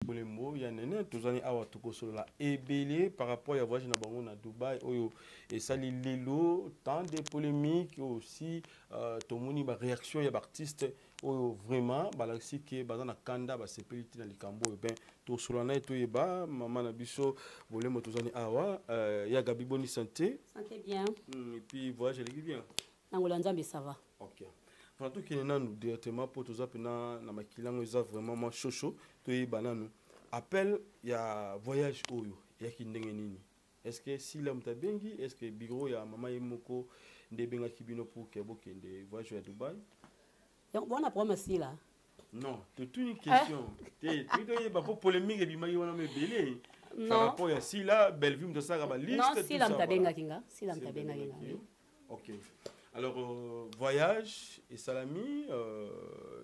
Bolembo ya nene tozali awa, tokosolola ebele par rapport ya voyage na bango na Dubai oyo esali lelo tant de polémique aussi. Tomoni baréaction ya baartiste oyo vraiment balakisi ke baza na kanda, basepeli te na likambo oyo. Ben, tosolola na ye, toyeba mama na biso Bolembo. Tozali awa, ya Gabi, boni santé? Santé bien. Et puis voyage eleki bien? Na ngolo ya Nzambe, ça va. Ok, voilà, tokende nanu directement mpo toza mpena na makili yango eza vraiment mwa shosho. Toyeba nanu appel ya voyage oyo eyaki ndenge nini. Est ce que Sila moto abengi? Est ce que bureau ya mama ye moko nde ebengaki bino pour ke bokende voyage ya Dubai? Donc wana problème Sila? Non, totuni question te, toyi toyeba mpo polémique ebimaki wana mo ebele par rapport ya Sila, Bellevue moto asalaka baliste. Non, Sila moto abengaki nga, Sila moto abengaki nga, oui. Ok, alors voyage esalami,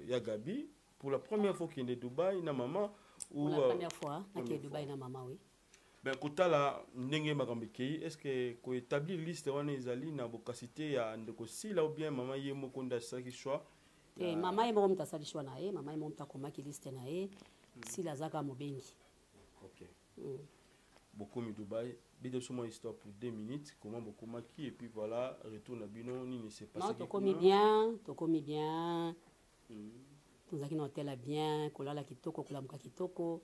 ya Gabi, pour la première fois okende Dubai na mama? Ou pour la première fois nakende Dubai na mama, oui. Ben, kotala ndenge makambo ekei, est ce que koétablir liste wana ezali na bokasi te ya ndeko Sila ou bien mama ye moko nde asalaki choix? Te, mama ye moko moto asali choix na ye, mama ye moko moto akomaki liste na ye. Sila aza kaka mobengi. Ok. Bokomi Dubai, beta biso mwa histoire pour 2 minutes, comment bokomaki et puis voilà, retour na bino, nini s'est passé? Non, tokomi bien, tokomi bien. Tozalaki na hotel ya bien, kolala kitoko, kolamuka kitoko,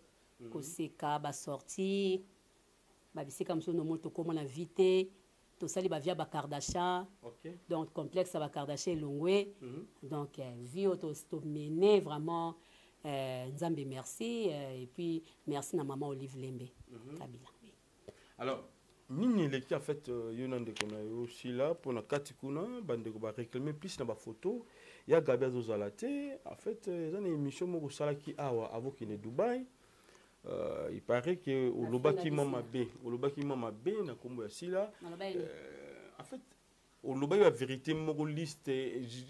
koseka, basortie, babisika mosusu nomoni tokóma na vie te, tosali bavie ya baKardashian. Donc complexe ya baKardashian elongwe. Donc vie oyo tomene vraiment, Nzambe merci, et puis merci na mama Olive Lembe Kabila, oui. Alors nini eleki en fait, yo na ndeko na yo Sila, mpona kati kuna bandeko baréclame plus na bafoto ya Gabi azozala te? En fait eza na émission moko osalaki awa avokende Dubai, il paraît que olobaki mwa mabe, olobaki mwa mabe na nkombo ya Sila. En fait olobaki bavérité moko, liste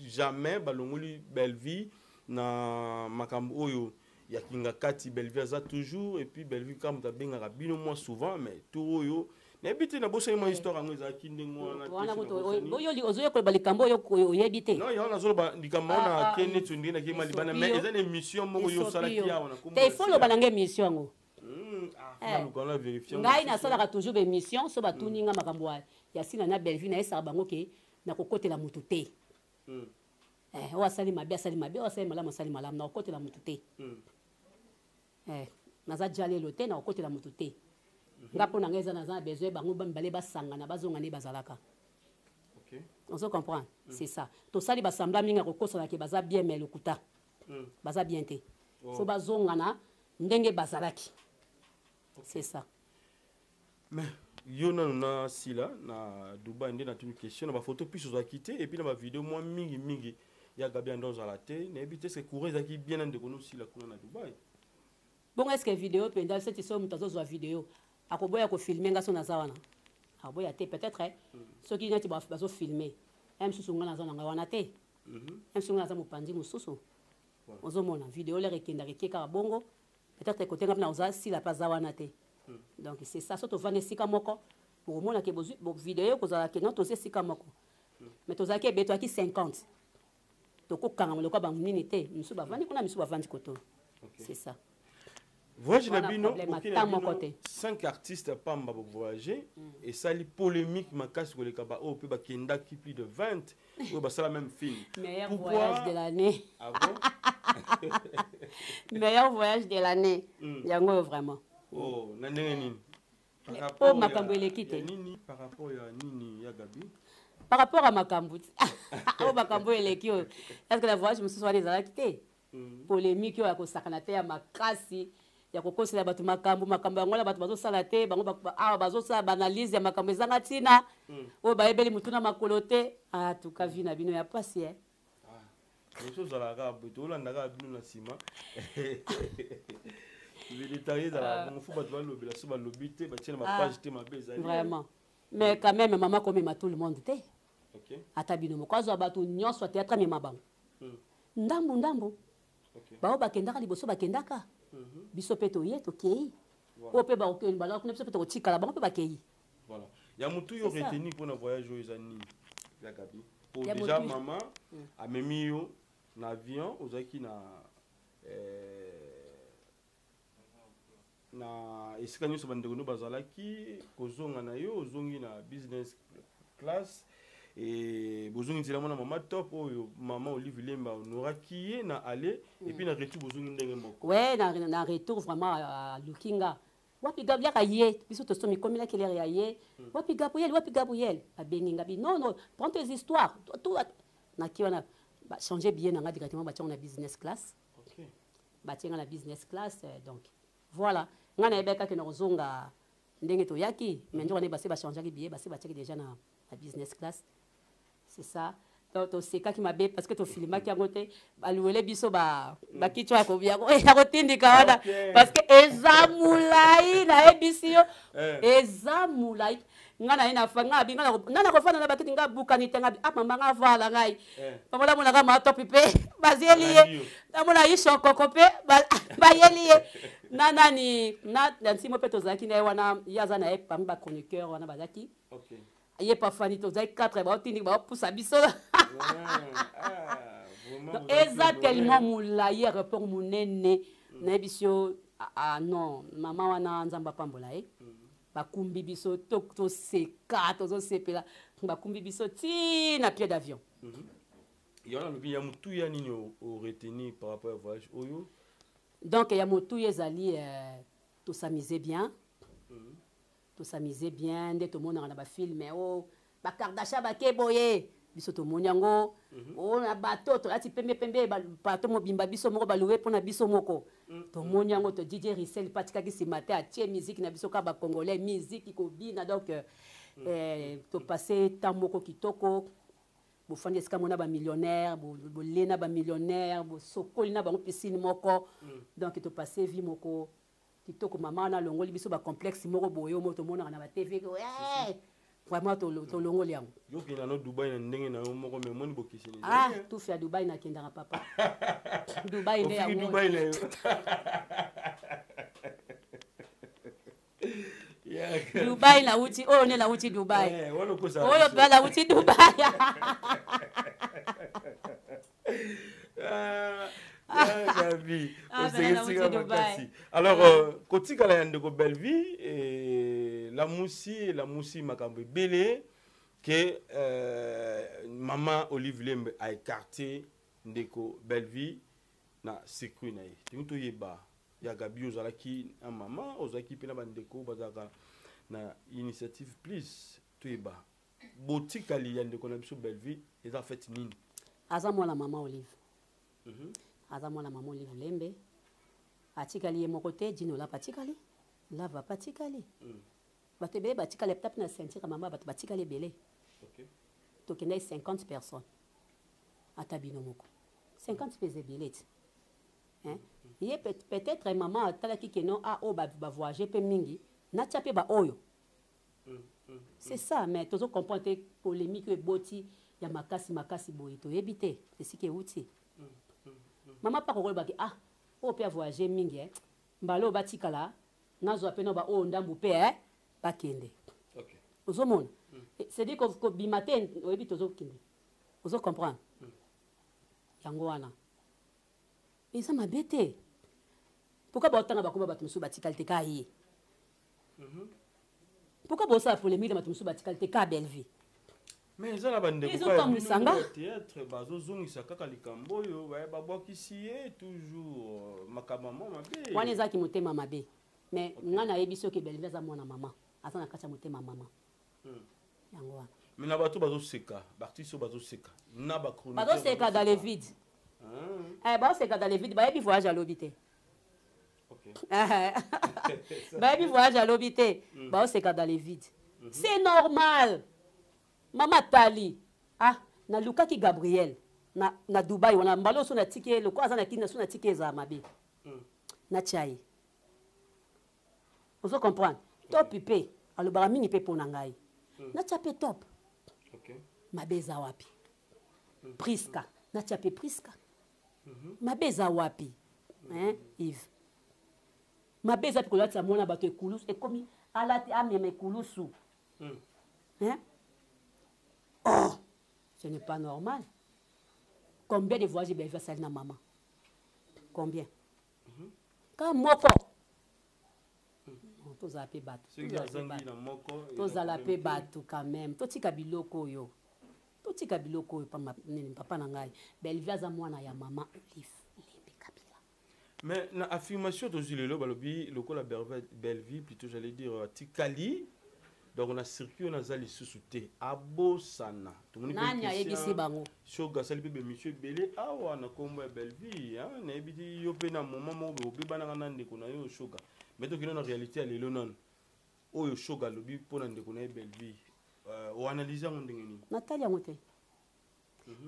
jamais balongoli Bellevie na makambo oyo ya kinga kati, Bellevie aza toujours, et puis Bellevie kaka moto abengaka bino mwa souvent. Mais tour oyo nayebi te, nabosani mwa histoire yango ezalaki ndenge wana. Ozoyekola likambo oyo oyebi te. Non, yango nazoloba likambo wana ake neti ndenge nakei libanda, mais eza na émission moko yo osalaki awa na te. Il faut loba nanga émission yango. Ngai nasalaka toujours baémission, so batuni nga makambo ya Sila na Bellevue, nayesaka bango ke nakokotela motu te. Oyo asali mabe asali mabe, oyo asali malamu asali malamu, nakokotela motu te. Naza dia lelo te, nakokotela motu te. Nga mpo na ngai eza, naza na besoin bango mibale basangana, bazonga nde bazalaka. Ozo comprendre? C'est ça, tosali basambla mingi ya kokosana ke baza bien, mais lokuta, baza bien te. Faut bazongana ndenge bazalaki, c'est ça. Mais yo nano na Sila na Dubai nde natuni question na bafoto plus ozalaki te, et puis na bavideo mwa mingi mingi ya Gabi ando ozala te. Nayebi te, est-ce courant ezalaki bien na ndeko nosila kuna na Dubai? Bongo est-ce video mpenza seti so moto azozwa video akoboya kofilme nga? So naza wana, akoboya te peut-être. Soki neti bazofilme ye mosusu, nga naza na ngai wana te, ye mosusu nga naza mopanzi mosusu, ozomona video lere ekendaka eke kaka bongo. Peut-être kote nga mpe naoza, Sila mpe aza wana te. Donc c'est ça, so tovanda esika moko, okomona ke bozwi video kozala ke non, toza esika moko. Mais tozalaki ebele, tozalaki 50, tokokangama lokola banini te, misusu bavandi kuna, misusu bavandi koto, c'est ça. Voyage na bino, ata moko te. 5 artistes pamba bovoyage, esali polémique makasi koleka baoyo mpe bakendaki plus de 20 oyo basala même film. Meilleur voyage de l'année. Ah bon? Meilleur voyage de l'année, yango oyo vraiment. Oh, na ndenge nini? Po makambo eleki te. Nini par rapport ya nini, ya Gabi? Par rapport à makambo oyo, makambo eleki oyo, est ce que na voyage mosusu wana ezalaki te polémique oyo ya kosakana te, ya makasi, ya kokosela bato makambo, makambo yango wana bato bazosala te, bango awa bazosala baanalyse ya makambo ezanga ntina, oyo bayebeli motu na makolo te? Atuka vie na bino ya pasi e. Biso ozalaka boye, tolandaka bino na nsima, détail ezalaka bongo, faut bato balobela, so balobi te, batie na bapage te, mabe ezali. Vraiment, mais quand même mama komema tout le monde te. Ata bino moko, azwa bato nyonso ya théâtre, amema bango ndambu ndambu. Bao bakendaka liboso, bakendaka, biso mpe toye, tokei, oyo mpe bakokende balaka kuna, biso mpe tokotikala, bango mpe bakei. Voilà, ya motu yo retenir mpona voyage oyo eza nini, ya Gabi? Po déjà mama amemi yo na avion, ozalaki na Na esika nyonso bandeko no bazalaki kozonga na yo, ozongi na business class e bozongi nzela mwana mama Top oyo mama Olive Lemba honoraki ye na aller et puis na retour bozongi ndenge moko. Ouais, na retour vraiment aluki nga wapi Gabriel ye biso toso mikomelaki lere ya ye wapi Gabriel, wapi Gabriel, babengi nga bi non non, prends tes histoires tout naki wana ba changer billet na nga directement, batiango na business class. Batie nga na business class, donc voilà, nga nayebaki kaka na kozonga ndenge toyaki, mais nzoka nde base bachangeaki billet, base batiaki déjà na business class, c'est ça. Donc tosekaki mabe parce que tofilmaki yango te, baluwele biso bakiti ya kotindika wana parce que eza molai, nayebisi yo, eza molai. Nga na ye na fa, nga abi nga na kofanda na bakiti, nga bukani te, nga abi ah mama nga vala ngai papa namonaka ma topi mpe bazieli ye, namona ye shokoko mpe bayeli ye na nani na nsimo mpe tozalaki na ye wana, ye aza na ye parmi bachroniqueur wana bazalaki ye pafani, tozalaki 4 baotindiki baopusa biso. Eza tellement molai, aéroport monene, nayebisi yo. Ah non, mama wana Nzambe apambola ye, bakumbi biso, toseka, tozosepela, bakumbi biso ti na pied d'avion. Yango nalobi, ya motuya nini oretenir par rapport ya voyage oyo? Donc ya motuya ezali tos'amuse bien, tos'amuse bien nde tomonaka na bafilme o baKardashian bake boye, biso tomoni yango o na bato tolati pembe pembe, bato mobimba biso moko balouer mpona biso moko, tomoni yango. To DJ Risel mpe atikaki nsima te, atie musique na biso kaka bacongolais, musique kobina. Donc topasse temps moko kitoko, bofandi esika mona bamillionnaire, bolie na bamillionnaire, bosokoli na bango piscine moko. Donc topasse vie moko kitoko. Mama wana alongoli biso bacomplexe moko boye oyo tomonaka na baTV, vraiment tolongoli yango. Yo okenda no Dubai na ndenge na yo moko, mais omoni bokeseni? Ah, tufi ya Dubai nakendaka papa, Dubai nde yango. Dubai na yo. Dubai nauti oyo nde nauti Dubai oyo mpe nauti Dubai. Gabi, osekisika makasi. Alors kotikala ya ndeko Bellevie lamusi lamusi makambo ebele ke mama Olive Lembe aécarté ndeko Bellevie na circuit na ye. Tingi toyeba, ya Gabi, ozalaki na mama, ozalaki mpe na bandeko bazalaka na initiative plus, toyeba botikali ya ndeko na biso Bellevie eza fête nini? Aza mwana mama Olive, aza mwana mama Olive Lembe, atikali ye moko te. Dino Lapa atikali, Lava mpe atikali, bato ebele batikali ata mpe na ceinture mama, bato batikali ebele. Tokendaki 50 personnes, ata bino moko 50 mpe eza ebele ti. Ye peut-être mama atalaki ke non, ah oyo bavoyage mpe mingi, natia mpe baoyo, c'est ça. Mais tozo comprendre te polémique oyo eboti ya makasi makasi boye, toyebi te esika euti. Mama mpe akokolobaki ah oyo mpe avoyage mingi, eh. Mbala oyo batikala, nazwa mpe no baoyo ndambu mpe eh, bakende. Ozomona, c'est-à-dire kobima te, oyebi tozokende, ozo comprendre yango wana eza mabe te. Pourquoi baotanga bakoma bato mosusu batikali te, ka ye? Pourquoi bosala polémique na bato mosusu batikali te, ka Bellevie? Mais eza na bandeko Ezokamwisanga. théâtre bazozongisa kaka likambo oyo babwakisi ye toujours, makambo mwa mabe. Wana ezalaki motema mabe, mais nga nayebi soki Bellevie aza mwana mama, aza na kati ya motema mama, yango wana. Mais na bato bazoseka, baartiste oyo bazoseka na bachroniqueur. Bazoseka dans le vide. Eh, bazoseka dans le vide, bayebi voyage alobi te. Bayebi voyage alobi te, baoseka dans le vide, c'est normal. Mama tali ah nalukaki Gabriel na Dubai wana, mbala oyo so natiki ye lokola aza na kini, so natiki ye ezala mabe, natia ye, ozo comprendre. Top mpe alobaka mingi mpe mpo na ngai, natia mpe Top. Mabe eza wapi? Priska, natia mpe Priska, mabe eza wapi, hein, Yves? Mabe eza mpe kolatisa mwana bato ekulusu, ekomi alati amema ekulusu, hein? Oh, ce n'est pas normal. Combien de voyages Bellevue asali na mama? Combien? Ka moko. Tozala mpe bato, tozala mpe bato quand même. Totika biloko oyo, totika biloko oyo. Pamba nini, papa na ngai? Bellevie aza mwana ya mama Olive Lembe Kabila. Mais na affirmation tozwi lelo, balobi lokola Bellevie, plutôt j'allais dire, atikali donc na circuit oyo naza lisusu te, abosana. Nani ayebisi bango? Soki asali mpe bémission ebele awa na nkombo ya Bellevie, nayebi ti yo mpe na moment moko obebanaka na ndeko na yo Shoga. Mais tokende na réalité ya lelo nano oyo Shoga alobi mpo na ndeko na ye Bellevie, oanalyse yango ndenge nini? Natali yango te.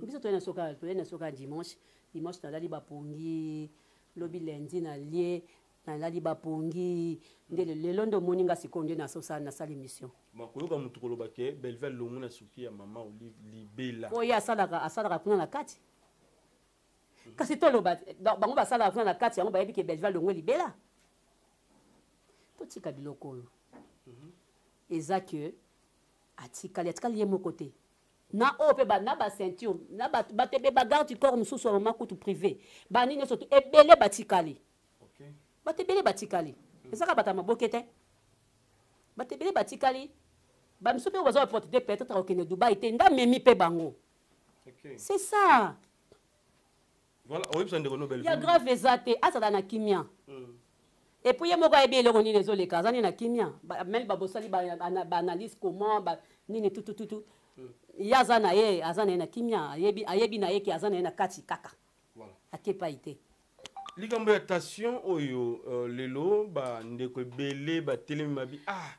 Biso toye na soka, toye na soka dimanche. Dimanche nalali bapongi, lobi lundi nalie, nalali bapongi nde lelo nde omoni nga sikoyo nde nasala émission. Koyoka motu koloba ke Bellevie alongwe na suki ya mama Olive libela. Oyo ye asalaka kuna na kati, kasi toloba bango basalaka kuna na kati yango bayebi ke Bellevie alongwe libela. Totika biloko oyo. Eza ke atikali, atikali ye moko te na oyo mpe na baceinture na bato ebe, bagarde du corps mosusu ya mama kutu privé, banini nyonso tu ebele batikali. Bato ebele batikali, ezaka bato ya maboke te. Bato ebele batikali, bamisu mpe oyo baza baporte te, peut-être akokende Dubai te, nda amemi mpe bango. C'est ça. Voilà, oyebisa ndeko no Ya grave eza te, azala na kimia. Et puis ye moko ayebi eloko nini ezoleka, aza nini na kimia. Même babosali baanalyse comment nini tutututu, ye aza na ye, aza na ye na kimia, ayebi, ayebi na ye ke aza na ye na kati kaka, akepai te. Likambo ya tension oyo, lelo bandeko ebele batelemi mabi, ah,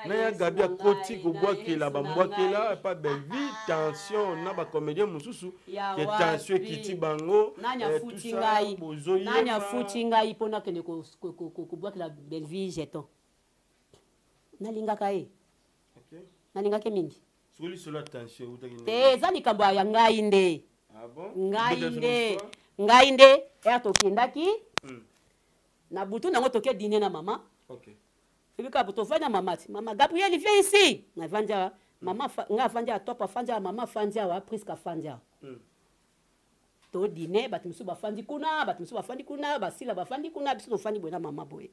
na ya Gabi akoti kobwakela bambwakela pa Bellevie, tension na bacomédien mosusu ke tension ekiti bango. Nani afuti ngai? Nani afuti ngai mpo nakende kobwakela Bellevie jeton? Nalingaka ye, nalingaki mingi. Te, eza likambo ya ngai nde, ngai nde, ngai nde. Ere tokendaki na butu nango, toke dîner na mama. Ebi kaka tovandi na mama ti mama Gabriel, viens ici. Navandi awa, mama nga afandi awa, Top afandi awa, mama afandi awa, Priske afandi awa. Todîner, bato mosusu bafandi kuna, bato mosusu bafandi kuna, basila bafandi kuna, biso tofandi boye na mama boye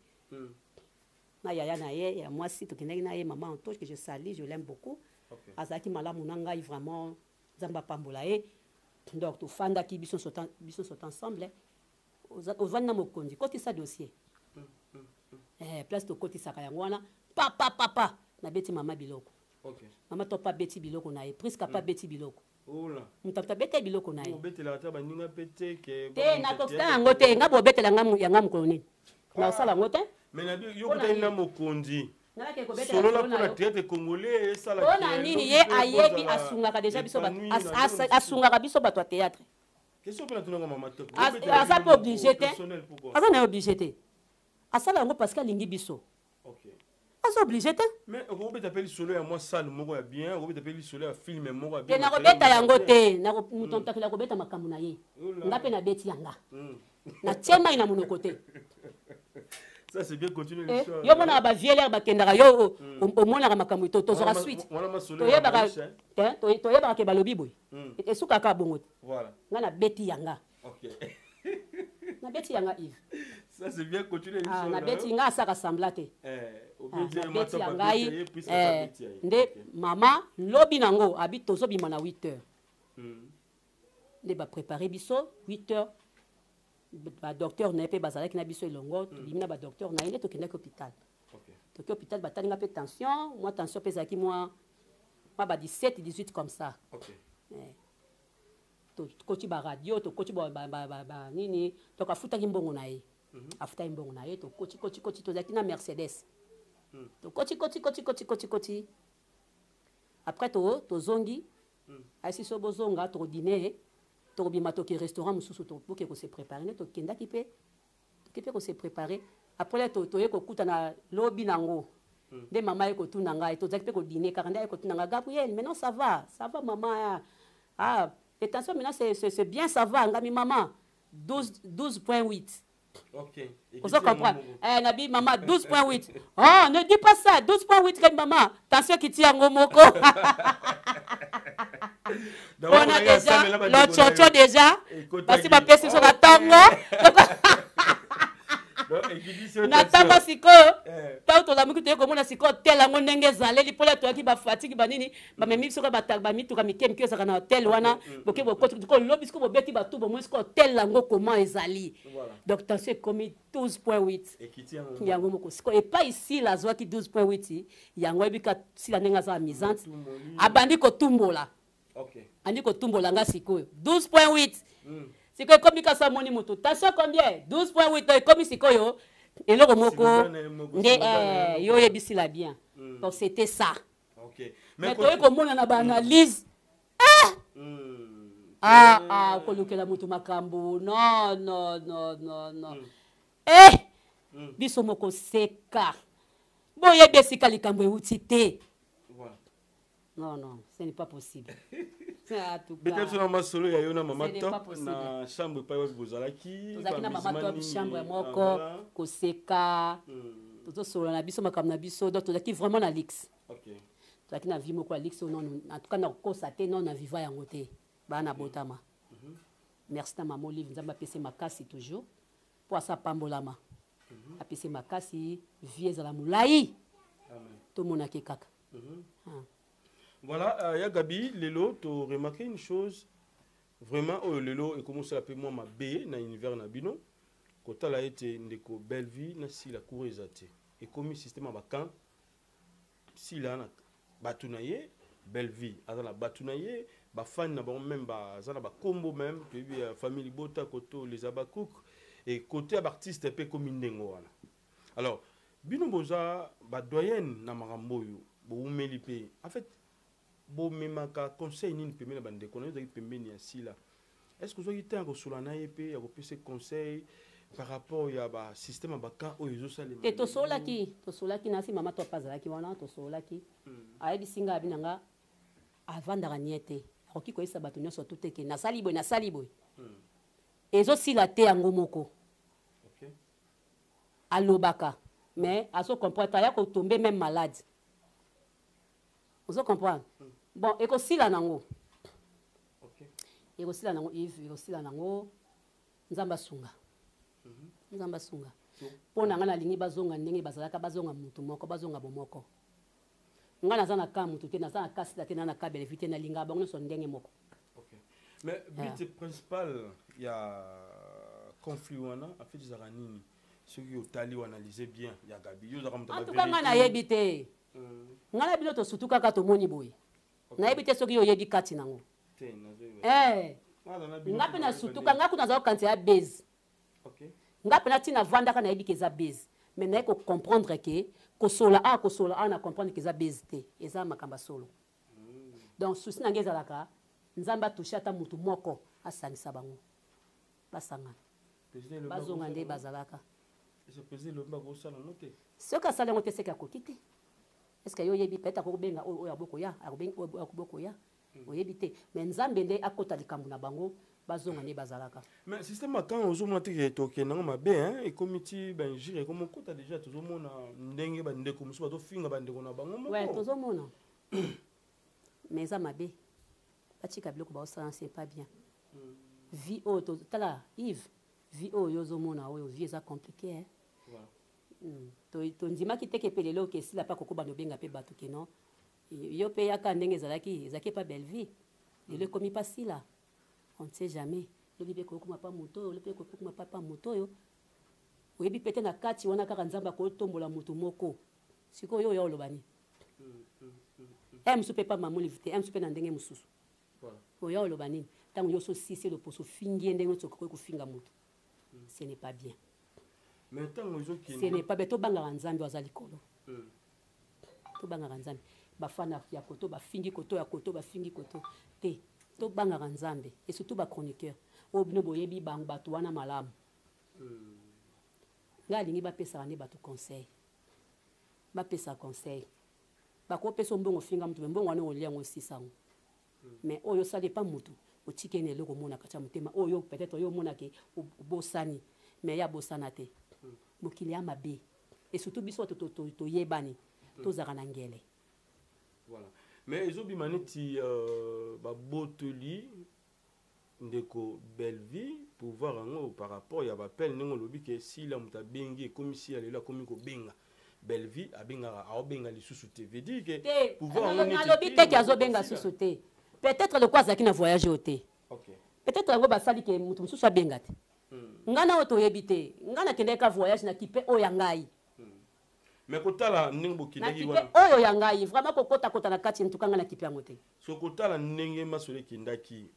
na yaya na ye ya mwasi. Tokendaki na ye, mama Antoche, que je salue, je l'aime beaucoup. Azalaki malamu na ngai vraiment, Nzambe apambola ye. Donc tofandaki biso nyonso ensemble. Ovandi na mokonzi, kotisa dossier. Place tokotisaka yango wana, papa papa nabeti mama biloko. Mama to pa abeti biloko na ye, Priske pa abeti biloko, moto abeta biloko na ye te. Nakokisa yango te. Nga bobetela yanga mokolo nini? Nakosala yango te. Mais na mokonzi, solola mpona théâtre congolais esala. Mpona nini? Ye ayebi, asungaka déjà biso, asungaka biso bato ya théâtre. Aza mpe obligé te, aza na ye obligé te. Asala yango parce que alingi biso, aza obligé te. Mais okobeta mpe lisolo ya mwa salle moko ya bien, okobeta mpe lisolo ya film moko ya bien. Te, nakobeta yango te. Moto atakela kobeta makambo na ye, nga mpe nabeti yanga, natie mai na monoko te. Ça c'est bien, continue l'histoire. Yo monaka bavielere bakendaka, yo omonaka makambo, tozwaka suite, toyebaka, toyebaka ke balobi boye, esukaka bongo te. Nga nabeti yanga, nabeti yanga, Yves. Ça c'est bien, continue. Ah, nabeti nga, asaka sembla te. Nabeti ya ngai nde mama lobi nango abi tozobima na 8 heures nde baprépare biso 8 heures. Badocteur na ye mpe bazalaki na biso elongo. Tobimi na badocteur na ye nde tokendaki hôpital. Toki hôpital, batali nga mpe tension, mwa tension mpe ezalaki mwa ba 17 18 comme ça. Tokoti baradio, tokoti nini, donc afutaki mbongo na ye, afutaki mbongo na ye. Tokoti koti koti, tozalaki na Mercedes, tokoti koti koti koti koti koti. Après to tozongi, ayesi so bozonga, tokodîner, tokobima, toke restaurant mosusu, toboke kose préparer. Nde tokendaki mpe, toke mpe kose préparer. Après la toye kokutana lobi nango nde mama ye kotuna ngai, tozalaki mpe kodîner kaka, nde aye kotuna ngai: "Gabriel, maintenant ça va?" "Ça va, maman. Ah, attention, maintenant c'est bien, ça va." Ngami: "Maman, 12, 12.8." Ozo comprendre? Eh, nabi: "Maman, 12.8." "Oh, ne dis pas ça, 12.8 kani maman, tension kiti yango moko." Mpona déjà lochocho, déjà basi bapesi biso na ntongo. Na ntango sikoyo, ntango tolamuki, toye komona sikoyo hotel yango ndenge ezaleli, mpola toyaki bafatigues, banini, bamemi biso kaka bamituka mike mike ezalaka na hotel wana. Boke, bokoti, lobi sikoyo bobeti batu, bomoni sikoyo hotel yango comment ezali. Donc tension ekomi 12.8 yango moko. Sikoyo epai Sila azwaki 12.8 yango, ayebi ka Sila ndenge aza amusante, abandi kotumbola, andi kotumbola nga. Sikoyo 12.8 sikoyo ekomi, kasi amoni motu tension combien? 12.8. Ekomi sikoyo eloko moko nde yo oyebisi la bien. Donc c'était ça. Mais toyei komona na baanalyse, ah, ah, kolukela motu makambo, non, non, non, non, non. Eh, biso moko seka, boyebi esika likambo euti te. Non, non, ce n'est pas possible. Beta biso na masolo ya yo na Mama Top na chambre, epai wapi bozalaki? Tozalaki na Mama Top, chambre moko, koseka, tozosolola na biso makambo na biso. Donc tozalaki vraiment na luxe, tozalaki na vie moko ya luxe. Non, en tout cas nakokosa te, non, na viva yango te. Bana botama. Merci na Mama Olive, Nzambe apesi makasi toujours mpo asa pambolama, apesi makasi, vie ezala molai, tomonaki kaka. Voilà, ya Gabi, lelo to remarquer une chose vraiment oyo lelo ekomosala mpe mwa mabe na univers na bino, kotala ete ndeko Bellevie na Sila cour eza te, ekomi système ya bacamp. Sila na bato na ye, Bellevie aza na bato na ye, bafani na bango même baza na bakombo même toyebi ya famille libota koto les Abakouk et côté ya baartiste mpe ekomi ndenge wana. Alors bino boza badoyenne na makambo oyo, bowumeli mpe, en fait bomemaka conseil nini pembeni na bandeko na yo? Ozalaki pembeni ya Sila, est ce que ozwaki temps ya kosola na ye mpe ya kopesa conseil par rapport ya basystème ya bacamp oyo ezosalema? Te, tosololaki, tosololaki nasi mama to apa azalaki wana, tosololaki. Ayebisi ngai, abi na nga avandaka nie te, akoki koyebisa bato nyonso tu te ke nasali boye, nasali boye. Ezosila te yango moko. Alobaka, mais azo comprendre, aya kotombe même malade, ozo comprendre. Bon, ekosila nango, ekosila nango, Yves, ekosila nango. Nzambe asunga, Nzambe asunga. Mpo na ngai, nalingi bazonga ndenge bazalaka, bazonga mutu moko, bazonga bomoko. Ngai naza na ka mutu te, naza na ka Sila te, na ka Bellevue te, nalingaka bango nyonso ndenge moko. Mais but principal ya conflit wana, en fait, ezalaka nini soki otali, oanalyse bien, ya Gabi? Yo ozalaka moto? En tout cas ngai nayebi te. Ngai na bino tosutu kaka tomoni boye, nayebi te soki yo oyebi kati nango. Nga mpe nasutuka, nga kuna naza kokanisa ya base. Nga mpe ntina vandaka, nayebi ke eza base, mais naye kocomprendre ke kosola awa, kosola awa, na comprendre ke eza base te, eza makambo ya solo. Donc souci na ngai ezalaka Nzambe atouche ata motu moko, asangisa bango, basangana, bazonga nde bazalaka. Soki asali yango te, seke akoki te. Est ce que yo oyebi? Peut-être akobenga oyo, oyo abokoya, akobengi oyo abokoya, oyebi te. Mais Nzambe nde akota likambo na bango, bazonga nde bazalaka. Mais système akan ozomona te ke tokende yango mabe, ekomi ti bainjure, ekomi okota déjà, tozomona ndenge bandeko mosusu bazofinga bandeko na bango moko. Ouais, tozomona, mais eza mabe, batika biloko baosala, c'est pas bien. Vie oyo, tala Yves, vie oyo ozomona oyo, vie eza compliqué, hein? Tondimaki te ke mpe lelo ke esila mpe akokoba nobenga mpe bato ke non, yo mpe yaka ndenge ezalaki, ezalaki epa Bellevie, lelo ekomi mpa Sila. On ne sait jamais, lobi mpe kokoma pa moto oyo, lobi mpe kokoma pa moto oyo, oyebi mpe te. Na kati wana kaka Nzambe akotombola moto moko. Sikoyo oyo oloba nini? E mosusu mpe pa Mama Olive te, e mosusu mpe na ndenge mosusu. Oyo oloba nini ntango nyonso osisi loposo, ofingi ye ndenge nyonso okoki kofinga moto? Ce n'est pas bien. Mais ntango ezokende Ce n'est pas bien. Tobangaka Nzambe oyo aza likolo, tobangaka Nzambe. Bafana ya koto bafingi koto, ya koto bafingi koto te. Tobangaka Nzambe, et surtout bachroniqueur oyo bino boyebi bango, bato wana malamu. Ngai alingi bapesaka nde bato conseil, bapesaka conseil. Bakopesa mbongo, finga motu, me mbongo wana olia yango, osisa yango. Mais oyo osali epa motu, otiki ye na eloko omona kati ya motema oyo peut-être oyo omonake obosani, mais ye abosana te. Mokili ya mabe, et surtout biso bato toyebani, tozalaka na ngele. Voilà, mais ezobima neti babotoli ndeko Bellevie. Pouvoir yango par rapport ya bapele, ndenge olobi ke Sila moto abengi, ekomi Sila lelo akomi kobenga Bellevie, abengaka, aobenga lisusu te, veut dire que te pouvoir yango neti nalobi te te ke azobenga Sila. susu te. Peut-être lokwa azalaki na voyage oyo te. Peut-être yango basali ke moto mosusu abenga te. Ngai na oyo toyebi te. Ngai nakendaki ka voyage na kipe oyo ya ngai. Mais kotala ndenge Na bokendaki kipe wana, oyo ya ngai, vraiment kokotakota na kati, ntuka ngai na kipe yango te. So kotala ndenge masolo ekendaki,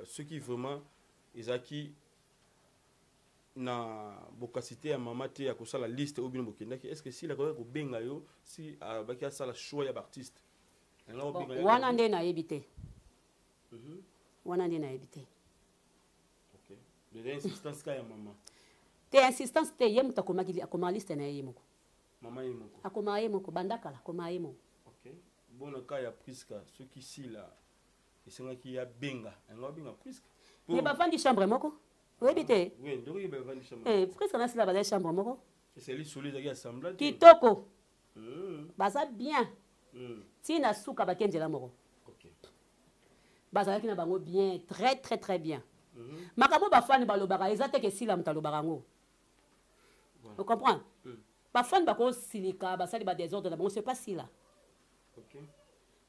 soki vraiment ezalaki na bokasi te ya mama te ya kosala liste oyo bino bokendaki, est ce que Sila akoki kobenga yo si abaki asala choix ya baartiste? Yango Bon, akobenga yo wana Gabi? Nde nayebi te. Wana nde nayebi te. Ok, déjà insistance ka ya mama? Te, insistance te. Ye moto akomaki, akomaka liste na ye, ye moko. Mama ye moko. Akomaka ye moko banda kala, akomaka ye moko. Ok, bona ka ya Priska, soki Sila esengaki ya benga yango, abenga Priska? Me bavandi chambre moko, oyebi te? Oui, ndenge bavandi chambre. Eh, Priska na Sila bazali chambre moko. Esali solo ezalaki assemblage te. Kitoko. Baza bien. Ntina suka bake nzela moko. Bazalaki na bango bien, très très très bien. Makambo bafani balobaka eza te ke Sila moto alobaka yango. Ocomprendre? Bafani bakosilika, basali badésordre na bango, c'est pas Sila.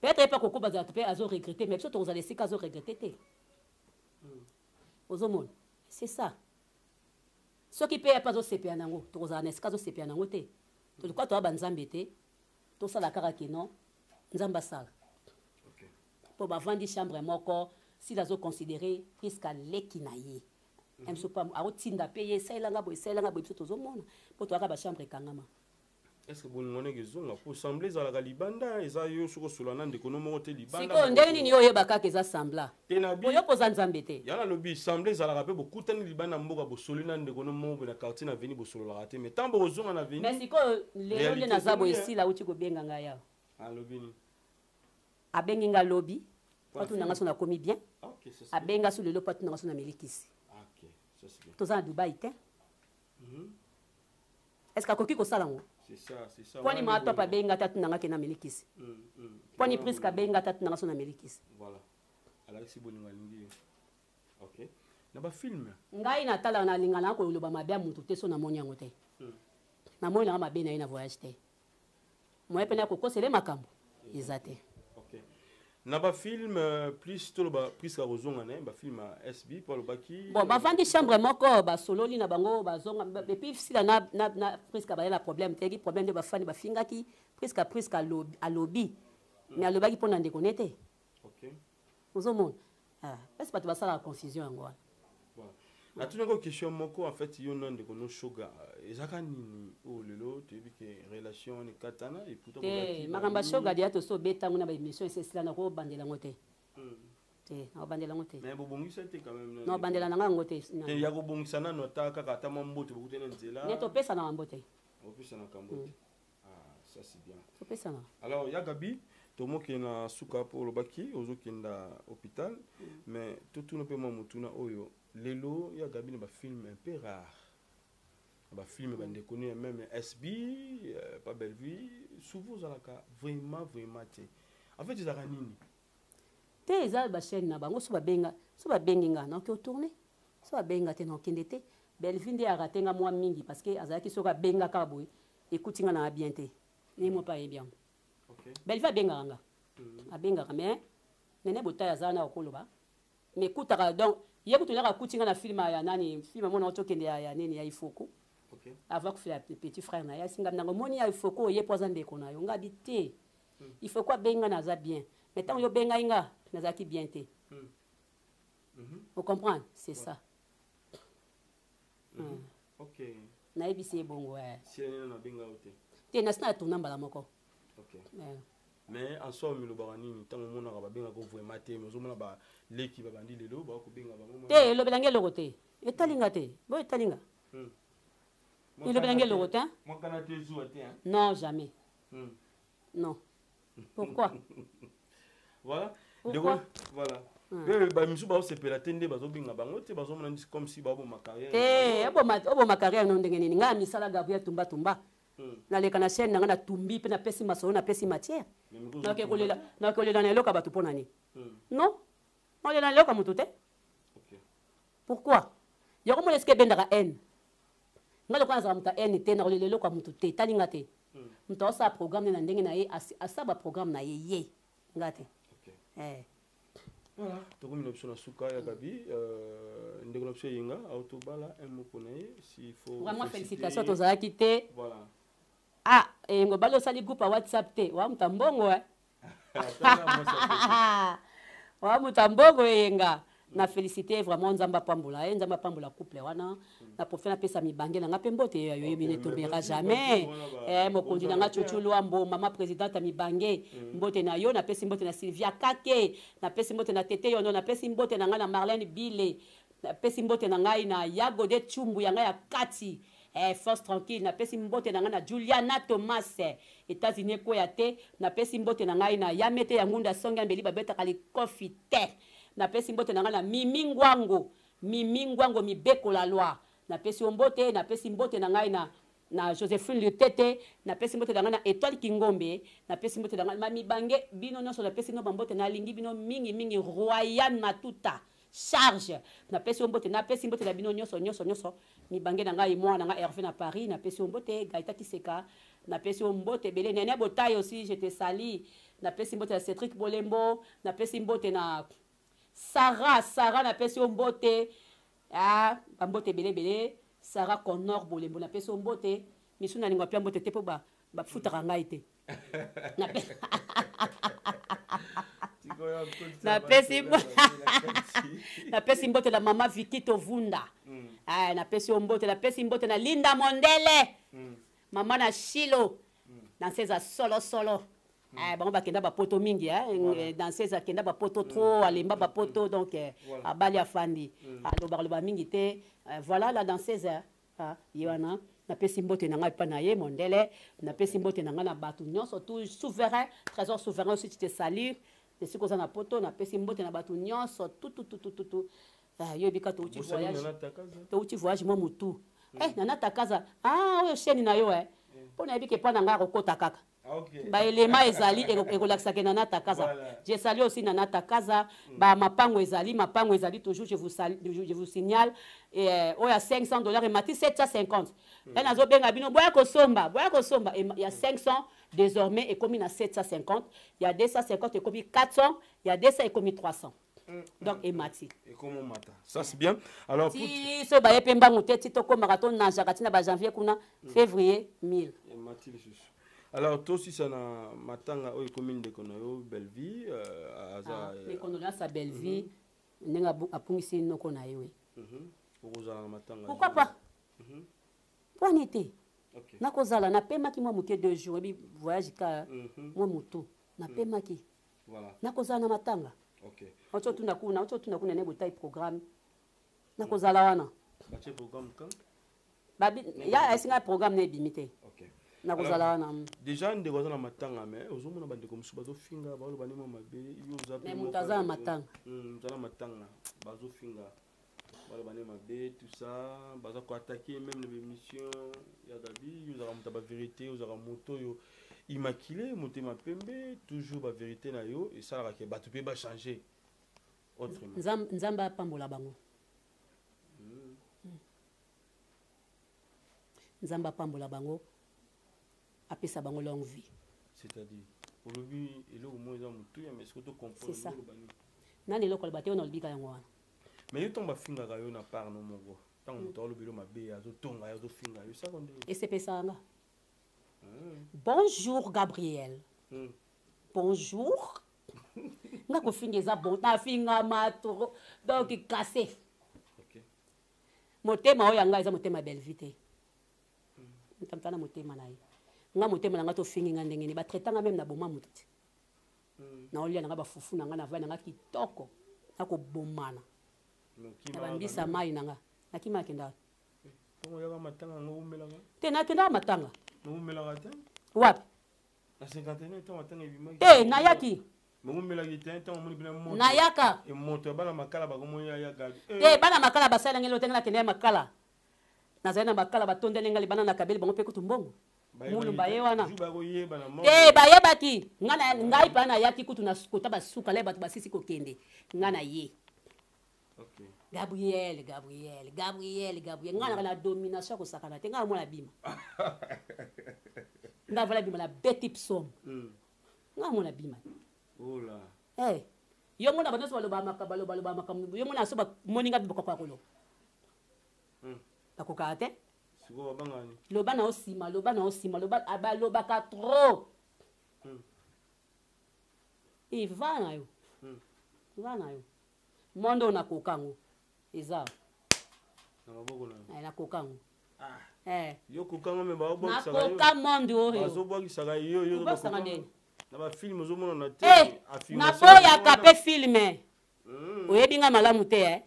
Peut-être ye mpe akoko bazalaka mpe azoregrete, mais biso tokozala esika azoregrete te. Ozomona, c'est ça. Soki mpe ye mpe azosepela nango, tokozala na esika azosepela nango te. Tolikuwa toya banzambe te, tosala kaka ke non, Nzambe asala. Mpo bavandi chambre moko, Sila azoconsidere Priska leki na ye. Biso mpe akotinda mpe ye: esalelanga boye, esalelanga boye. Biso tozomona mpo toyaka bachambre ekangama. Est ce que bolingo ndenge ezonga? Po semble ezalaka libanda, eza yo soki osola na ndeko no moko te libanda. Sikoyo ndenge nini yo oyeba kaka eza sembla? Te, na bi Oyo mpoza Nzambe te. Ya nalobi semble ezalaka mpe bokutani libanda mboka, bosoli na ndeko no moko boye na quartier, na avenue, bosololaka te, mais ntango bokozonga na Mais avenue sikoyo lelo nde réalité naza boye. ezongi, Esila auti kobenga ngai awa. Alobi nini? Abengi nga lobi Pour po atunanga so nakomi bien. Ok, ça c'est bien. Abenga so lelo po atunanga so na melikisi. Ok, ça c'est bien. Toza na Dubai te. Est ce que akoki kosala yango? C'est ça, c'est ça. Mponi Wana maa nde top bolingo. abenga te atunanga ke na melikisi. Mponi Wana Priske bolingo. abenga te atunanga so na melikisi. Voilà, alakisi bolingo, alingi yo. Ok, na bafilme? Ngai natala, nalinga na koloba mabe ya motu te so namoni yango te. Namoni nanga mabe na ye na voyage te, moye mpe na kokosele makambo eza te. Ok, na bafilme, plus toloba Priske akozonga na ye bafilme ya SB mpo alobaki. Bon, bavandi chambre moko, basololi na bango, bazonga. Et puis Sila na Priska baya na problème te. Eki problème nde bafani bafingaki Priska. Priska alobi, alobi, mais alobaki mpo na ndeko ne te. Ozomona? Ah, mpesi bato basalaka confusion yango wana. Voilà. Natunaki question moko en fait: yo na ndeko no Shoga, ezalaka nini oyo lelo toyebi ke relation wana ekatana? Et pourtant te bozalaki makambo ya baamis. Shoga deya toso obetango na baémission, esi esila. Nakobandela yango te. Te, nakobandela yango te. Mais bobongisa te quand même na Nakobandela na nga yango te. Te, ya kobongisa nano, ata kaka ata mwa mbote bokutani na nzela. Ne topesa na yango te. Opesa na kambo te. Ah, ça c'est bien. Topesa na. Alors ya Gabi, tomokende na suka mpo olobaki ozokenda hôpital, mais totuna mpe mwa motuna oyo: lelo ya Gabi na bafilme un peu rare, na bafilme bandeko no ya même SB, pas Bellevue, souvent ozalaka vraiment vraiment te. En fait ezalaka nini? Te, eza bachaîne na bango. So babenga, so babengi nga, naoki otourne. So babenga te, naokende te. Bellevue nde arate nga mwa mingi, parce que azalaki, soki abenga kaka boye, ekuti nga na bien te. Ye mo mpe ayebi yango. Bellevue abengaka nga, abengaka, mais nene botai aza wana okoloba, mais ekutaka. Donc ye kutu naka akuti nga na film ya nani, film mona otokende ya nini, ya Ifoku. Avant kofela petit frère na ye, asinga nango omoni ya Ifoku oye po aza ndeko na yo. Nga bi te, Ifoku abengi nga, naza bien, mais ntango yo obengai nga, nazalaki bien te. Ocomprendre? C'est ça. Nayebisi ye bongo, eh. Sila nini nabenga yo te? Te, nasi na tourna mbala moko. Eh. Mais en soi milobaka nini ntango omonaka babengaka vraiment te, mais ozomona baleki babandi lelo bakobenga bango? Te, elobelangi eloko te, etalinga te, bo etalinga. Elobelangi eloko te. Mwakana te, zuwa te, hein? Non, jamais. Non, pourquoi? Voilà. Pourquoi? Ndeko, voilà. Mpe bamisu baosepela te nde bazobenga bango te, bazomona neti comme si baoboma carrière. Te, oboma carrière no ndenge nini? Ngai ya misala Gabriel Tumba Tumba. Naleka na chaîne na ngai, natumbi mpe napesi masolo, napesi matière. Mais miko Nakoki ozotumba kolela te. Nakoki kolela na eloko ya bato mpo na nini? Non, nakolela na eloko ya moto te. Pourquoi yango mona esika ebendaka haine? Ngai lokola nazala moto ya haine te, nakolela eloko ya moto te, etali nga te. Moto aosala programme na ndenge na ye, asala baprogramme na ye, ye nga te. Eh. Voilà, tokomi na biso na suka ya Gabi. Ndeko na biso Eyenga autobala un mot pona ye s'il faut. Vraiment félicitations, tozalaki te. Voilà. Ah, Eyenga obali, osali groupe ya WhatsApp te, wa moto ya mbongo eh. Wa moto ya mbongo Eyenga. Na félicité vraiment, Nzambe apambola ye, Nzambe apambola couple wana. Na profite napesa mibange na nga mpe mbote ya yoyebi ne tombera jamais. Eh, mokonzi na nga Chuchu Luambo, mama présidente ya mibange, mbote na yo. Napesi mbote na Sylvia Kake, napesi mbote na Tete Yono, napesi mbote na ngai na Marlène Bile, napesi mbote na ngai na Yagode Chumbu ya ngai ya kati. Eh, force tranquille. Napesi mbote na ngai na Juliana Thomas, États-Unis ekweya te. Napesi mbote na ngai na Yamete ya Ngunda Songe ya Mbeli, babetaka likofi te. Napesi mbote na ngai na Mimi Ngwango, Mimi Ngwango Mibeko la loi, napesi yo mbote. Napesi mbote na ngai na Josephine Lutete, napesi mbote na ngai na Étoile Kingombe, napesi mbote na ngai mamibange bino nyonso, napesi bino bambote, nalingi bino mingi mingi. Royan Matuta charge, napesi yo mbote, napesi mbote na bino nyonso nyonso nyonso, mibange na ngai, mwana na ngai Hervé na Paris, napesi yo mbote. Gaita Kiseka, napesi yo mbote ebele. Nene Botayi aussi, je te salue. Napesi mbote na Cédric Bolembo, napesi mbote na Sarah, Sarah napesi yo mbote. Ah, bambote ebele ebele. Sarah Connor Bolembo, napesi yo mbote. Misu nalinga pia mbote te mpo bafutaka ngai te. Napesi mbote na mama Viki Tovunda. Ah, napesi yo mbote. Napesi mbote na Linda Mondele, mama na Shilo, danseuse solo solo. Eh, bango bakenda bapoto mingi eh. Danseuse akenda bapoto trop, alemba bapoto, donc abali afandi, alobaka loba mingi te. Voilà la danseuse. Ah, ye wana napesi mbote na ngai epai na ye mondele. Napesi mbote na ngai na bato nyonso tout souverain, Trésor Souverain aussi, tu te salue esika oza na poto. Napesi mbote na bato nyonso tutututututu. Yoyebi ka touti voyage, touti voyage mwa motu. Eh, Nana Takaza, ah, oyo chaîne na yo eh, mpo nayebi ke mpa na ngai akokota kaka baelema ezali ekolakisaka Nana Takaza. Je salue aussi Nana Takaza. Ba mapango ezali, mapango ezali toujours. Je vous salue, je vous signale oyo ya 500 $ emati 750. E nazobenga bino, boya kosomba, boya kosomba. Ya 500 désormais ekomi na 750, ya 250 ekomi 400, ya 200 ekomi 300, donc emati. Ekomi mata, ça c'est bien. Alors ti so baye mpe mbangu te, ti tokomaka tonageaka ntina bajanvier kuna, février 1000. Emati lisusu. Alors tosisa na matanga oyo ekomi ndeko na yo Bellevie, aza Mes condoléances à Bellevie, ndenge apungisi noko na ye we. Okozala na matanga? Pourquoi pas, mpwani te? Nakozala, napemaki mwa moke 2 jours, ebi voyage ka mwa motu, napemaki. Nakozala na matanga. Oti otuna kuna, oti otuna kuna ne botai programme, nakozala wana. Batie programme quand? Babi ya esinga programme na ebimi te. Nakozala wana. Déjà ndeko aza na matanga, mais ozomona bandeko mosusu bazofinga, baloba ndenge mabe, yo oza Mais moto aza na matanga. Oza na matanga, bazofinga, baloba nde mabe, tout ça, baza koattaquer même na bémission ya Gabi. Yo ozalaka moto ya bavérité, ozalaka moto oyo immaculé, motema pembe, toujours bavérité na yo esalaka ke bato mpe bachange autrement. Nzambe apambola bango. Nzambe apambola bango, apesa bango longue vie. C'est-à-dire olobi eloko moko eza motuya, mais soki C'est ça. Nani eloko aloba te, oyo nalobika yango wana. Mais yo, ntango bafingaka yo na part no moko, ntango moto alobeli yo mabe, azotonga yo, azofinga yo, esaka ndenge? Esepesaka nga. Bonjour Gabriel. Bonjour. Nga kofinga eza bon, nafingama trop, donc cassé. Motema oyo ya ngai eza motema ya Bellevie te. Moto na motema na ye, nga motema na nga, tofingi nga ndenge nini, batraita nga même na boma moto te, naolia na nga bafufu na nga na vai na nga kitoko, nakobomana na bambisa mai na nga, nakima, nakendaka Ntango oyaka matanga yango, oumelaka? Te, nakendaka matanga. Oumelaka te? Wapi? Na 51, ntango matanga ebimaki. Te, nayaki. Oumelaki te? Ntango omoni mpena moto Nayaka. Moto ya bana makala bakomoni ya Gabi. Te, bana makala basalanga eloko te. Nga nakende ya makala, nazali na makala, batondeli nga libanda, nakabeli bango mpe kutu mbongo mulumba ye wana. Bakoyeba na Te, bayebaki nga na ngai mpa nayaki kutu na kota basuka le bato basisi kokende, nga na ye. Gabriel, Gabriel, Gabriel, Gabriel. Nga na domination kosakana te, nga mona bima. Nga vala bima na beti psaume. Nga mona bima. Ola. Eh. Yo mona ba nyonso baloba makambo, baloba baloba makambo. Yo mona so ba moninga bakoka koloba. Bakoka te. Sikoyo babangani. Loba na osima, loba na osima, loba abalobaka trop. Eva na yo. Va na yo. Mondo nakoka yango. Eza. Na maboko na yo. Eh, nakoka yango. Ah. Eh. Yo kokanga me baobwakisaka yo. Nakoka mondo oyo. Bazobwakisaka yo yo. Kobwakisaka ndeni? Na ba film ozomonana te. Eh, Affirmation naboyaka ozomona. mpe filme. Oyebi nga malamu te eh.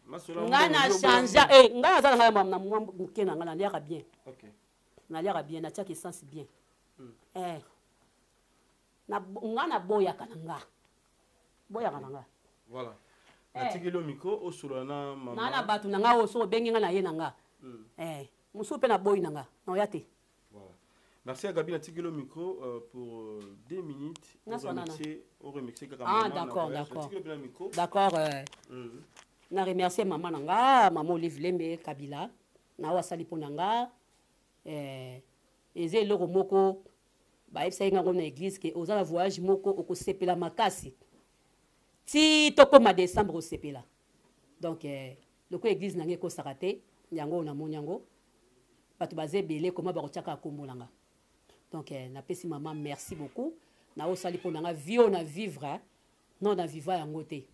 Masolo Nga mbongo, na yo change boya. eh, nga naza na ngai na mwa moke na nga naliaka bien. Okay. Naliaka bien, natiaka essence bien. Eh. Na nga naboyaka na nga. Boyaka na nga. Voilà. Eh. Natikeli yo micro osolola na mama. Na na bato na nga oyo soki obengi nga na ye na nga. Eh, mosusu mpe naboyi na nga. Naoya te. Voilà. Merci à Gabi Natikeli yo micro pour 2 minutes. Na swana na. Au remixer kaka Ah, mama na d'accord, voyage. d'accord. Natikeli yo mpe na micro. D'accord, na remercier mama na nga, mama Olive Lembe Kabila, na oyo asali mpo na nga. Eza eloko moko bayebisaki nga ngo na église ke oza na voyage moko okosepela makasi. Ti tokoma décembre osepela. Donc loko église na nga ekosaka te, yango oyo namoni yango. Bato baza ebele koma bakotiaka kombo na nga. Donc napesi mama merci beaucoup. Na oyo osali mpo na nga, vie oyo na vivre, non na viva yango te.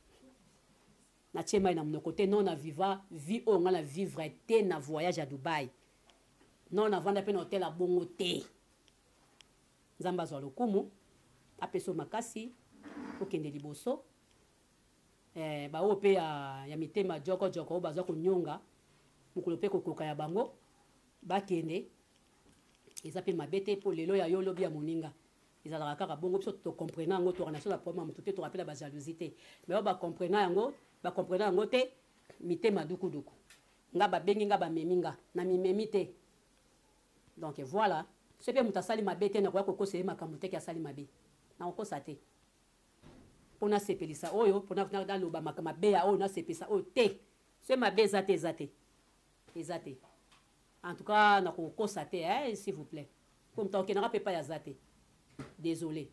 Natie mai na monoko te, non na viva vie oyo nga na vivre te na voyage à Dubaï. Non na vanda pe na hôtel ya bongo te. Nzambe azwa lokumu, apesa yo makasi, okende liboso. Ba oyo pe ya mitema joko joko oyo bazwa konyonga, mokolo pe kokoka ya bango, bakende. Eza pe mabe te po lelo ya yo lobi ya moninga. Ezalaka kaka bongo, biso to comprena yango, toka na so na problème ya motu te, toka pe na ba jalousie te. Mais oyo ba comprena yango, ba comprena yango te, mitema dukuduku. Nga ba bengi nga ba memi nga, na mimemi te. Donc voilà, soki pe moto asali mabe te, nakoya kokosa ye makambo te ke asali mabe. Nakokosa te. Po nasepelisa oyo, po naloba mabe ya oyo, nasepelisa oyo te. Soki mabe eza te, eza te. Eza te. En tout cas, nakokosa te, hein, s'il vous plaît. Po moto akokendaka pe epai aza te. Désolé.